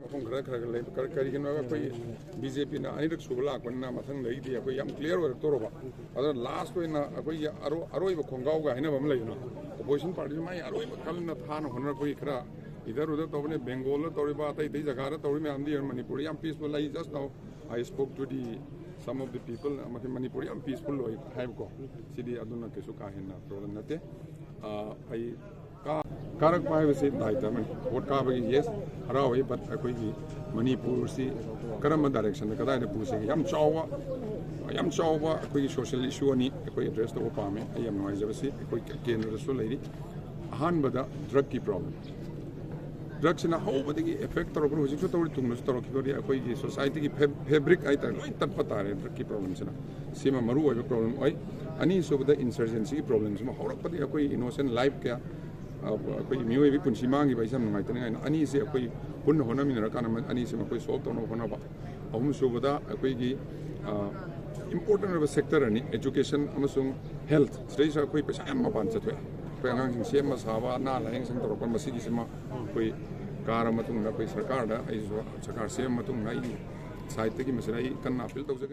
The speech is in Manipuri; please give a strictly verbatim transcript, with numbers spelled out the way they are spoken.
ꯃꯐꯝ ꯈꯔ ꯈꯔ ꯈꯔ ꯂꯩ꯫ ꯀꯔꯤ-, ꯀꯔꯤꯒꯤꯅꯣ ꯍꯥꯏꯕ, ꯑꯩꯈꯣꯏ ꯕꯤ ꯖꯦ ꯄꯤꯅ ꯑꯅꯤꯔꯛ ꯁꯨꯕ ꯂꯥꯛꯄꯅꯤꯅ ꯃꯊꯪꯗꯒꯤꯗꯤ ꯑꯩꯈꯣꯏ ꯌꯥꯝ ꯀ꯭ꯂꯤꯌꯥꯔ ꯑꯣꯏꯔꯛꯇꯧꯔꯕ꯫ ꯑꯗꯨꯅ ꯂꯥꯁ ꯑꯣꯏꯅ ꯑꯩꯈꯣꯏꯒꯤ ꯑꯔꯣ-, ꯑꯔꯣꯏꯕ ꯈꯣꯡꯒꯥꯎꯒ ꯍꯥꯏꯅꯕ ꯑꯃ ꯂꯩꯗꯅ, ꯑꯣꯄꯣꯖꯤꯁꯟ ꯄꯥꯔꯇꯤꯁꯨ ꯃꯥꯏ ꯑꯔꯣꯏꯕ ꯀꯟꯅ ꯊꯥꯅ ꯍꯣꯠꯅꯔꯛꯄꯒꯤ ꯈꯔ ꯏꯗꯔ ꯎꯗꯔ ꯇꯧꯕꯅꯦ, ꯕꯦꯡꯒꯣꯜꯗ ꯇꯧꯔꯤꯕ, ꯑꯇꯩ ꯑꯇꯩ ꯖꯒꯥꯗ ꯇꯧꯔꯤ ꯃꯌꯥꯝꯗꯤ ꯃꯅꯤꯄꯨꯔꯗ ꯌꯥꯝ ꯄꯤꯁꯐꯨꯜ꯫ ꯑꯩ just now I spoke to the some of the people, ꯃꯁꯤ ꯃꯅꯤꯄꯨꯔ ꯌꯥꯝ ꯄꯤꯁꯐꯨꯜ ꯑꯣꯏ ꯍꯥꯏꯕꯀꯣ꯫ ꯁꯤꯗꯤ ꯑꯗꯨꯅ ꯀꯩꯁꯨ ꯀꯥ ꯍꯦꯟꯅ ꯄ꯭ꯔꯣꯕ꯭ꯂꯦꯝ ꯅꯠꯇꯦ꯫ ꯑ, ꯑꯩ ꯀꯥ-, ꯀꯥꯔꯛꯄ ꯍꯥꯏꯕꯁꯤ ꯗꯥꯏꯇ ꯑꯃꯅꯤ꯫ ꯚꯣꯠ ꯀꯥꯕꯒꯤ, ꯌꯦꯁ, ꯍꯔꯥꯎꯏ, ꯕꯠ ꯑꯩꯈꯣꯏꯒꯤ ꯃꯅꯤꯄꯨꯔꯁꯤ ꯀꯔꯝꯕ ꯗꯥꯏꯔꯦꯛꯁꯟꯗ, ꯀꯗꯥꯏꯗ ꯄꯨꯁꯤꯒꯦ? ꯌꯥꯝ ꯆꯥꯎꯕ, ꯌꯥꯝ ꯆꯥꯎꯕ ꯑꯩꯈꯣꯏꯒꯤ ꯁꯣꯁꯤꯌꯦꯜ ꯏꯁꯨ ꯑꯅꯤ ꯑꯩꯈꯣꯏ ꯑꯦꯗ꯭ꯔꯦꯁ ꯇꯧꯕ ꯄꯥꯝꯃꯦ꯫ ꯑꯩ ꯌꯥꯝ ꯅꯨꯡꯉꯥꯏꯖꯕꯁꯤ ꯑꯩꯈꯣꯏ ꯀꯦꯟꯗ꯭ꯔꯗꯁꯨ ꯂꯩꯔꯤ꯫ ꯑꯍꯥꯟꯕꯗ ꯗ꯭ꯔꯒꯀꯤ ꯄ꯭ꯔꯣꯕ꯭ꯂꯦꯝ꯫ ꯗ꯭ꯔꯒꯁꯤꯅ ꯍꯧꯕꯗꯒꯤ ꯑꯦꯐꯦꯛ ꯇꯧꯔꯛꯄꯅ ꯍꯧꯖꯤꯛꯁꯨ ꯇꯧꯔꯤ, ꯇꯨꯡꯗꯁꯨ ꯇꯧꯔꯛꯈꯤꯗꯣꯔꯤ꯫ ꯑꯩꯈꯣꯏꯒꯤ ꯁꯣꯁꯥꯏꯇꯤꯒꯤ ꯐꯦ-, ꯐꯦꯕ꯭ꯔꯤꯛ ꯍꯥꯏꯇꯥꯔꯦ, ꯂꯣꯏ ꯇꯠꯄ ꯇꯥꯔꯦ ꯗ꯭ꯔꯒꯀꯤ ꯄ꯭ꯔꯣꯕ꯭ꯂꯦꯝꯁꯤꯅ꯫ ꯁꯤꯃ ꯃꯔꯨ ꯑꯣꯏꯕ ꯄ꯭ꯔꯣꯕ꯭ꯂꯦꯝ ꯑꯣꯏ꯫ ꯑꯅꯤꯁꯨꯕꯗ ꯏꯟꯁꯔꯖꯦꯟꯁꯤꯒꯤ ꯄ꯭ꯔꯣꯕ꯭ꯂꯦꯝꯁꯤꯃ ꯍꯧꯔꯛꯄꯗꯒꯤ ꯑꯩꯈꯣꯏ ꯏꯅꯣꯁꯦꯟ ꯂꯥꯏꯐ ꯀꯌꯥ, ꯑ, ꯑꯩꯈꯣꯏꯒꯤ ꯃꯤꯑꯣꯏꯕꯒꯤ ꯄꯨꯟꯁꯤ ꯃꯥꯡꯈꯤꯕ ꯍꯥꯏꯁꯦ ꯌꯥꯝ ꯅꯨꯡꯉꯥꯏꯇꯅꯤꯡꯉꯥꯏꯅ ꯑꯅꯤꯁꯦ ꯑꯩꯈꯣꯏ ꯄꯨꯟꯅ ꯍꯣꯠꯅꯃꯤꯟꯅꯔꯀꯥꯟꯗ ꯃ-, ꯑꯅꯤꯁꯤꯃ ꯑꯩꯈꯣꯏ ꯁꯣꯜꯕ ꯇꯧꯅꯕ ꯍꯣꯠꯅꯕ꯫ ꯑꯍꯨꯝꯁꯨꯕꯗ ꯑꯩꯈꯣꯏꯒꯤ, ꯑ, ꯏꯝꯄꯣꯔꯇꯦꯟ ꯑꯣꯏꯕ ꯁꯦꯛꯇꯔ ꯑꯅꯤ, ꯑꯦꯖꯨꯀꯦꯁꯟ ꯑꯃꯁꯨꯡ ꯍꯦꯜꯊ, ꯁꯤꯗꯩꯁꯤꯗ ꯑꯩꯈꯣꯏ ꯄꯩꯁꯥ ꯌꯥꯝ ꯃꯄꯥꯟ ꯆꯠꯊꯣꯛꯑꯦ꯫ ꯑꯩꯈꯣꯏ ꯑꯉꯥꯡꯁꯤꯡ ꯁꯦꯝꯕ ꯁꯥꯕ, ꯑꯅꯥ ꯂꯥꯌꯦꯡ ꯁꯪ ꯇꯧꯔꯛꯄ, ꯃꯁꯤꯒꯤꯁꯤꯃ ꯑꯩꯈꯣꯏ ꯀꯥꯔ ꯃꯇꯨꯡꯗ ꯑꯩꯈꯣꯏ ꯁꯔꯀꯥꯔꯗ, ꯑꯩꯁꯨ ꯁꯔꯀꯥꯔ ꯁꯦꯝꯕ ꯃꯇꯨꯡꯗ ꯑꯩꯒꯤ ꯁꯥꯏꯠꯇꯒꯤ ꯃꯁꯤꯗ ꯑꯩ ꯀꯟꯅ ꯑꯄꯤꯜ ꯇꯧꯖꯒꯅꯤ꯫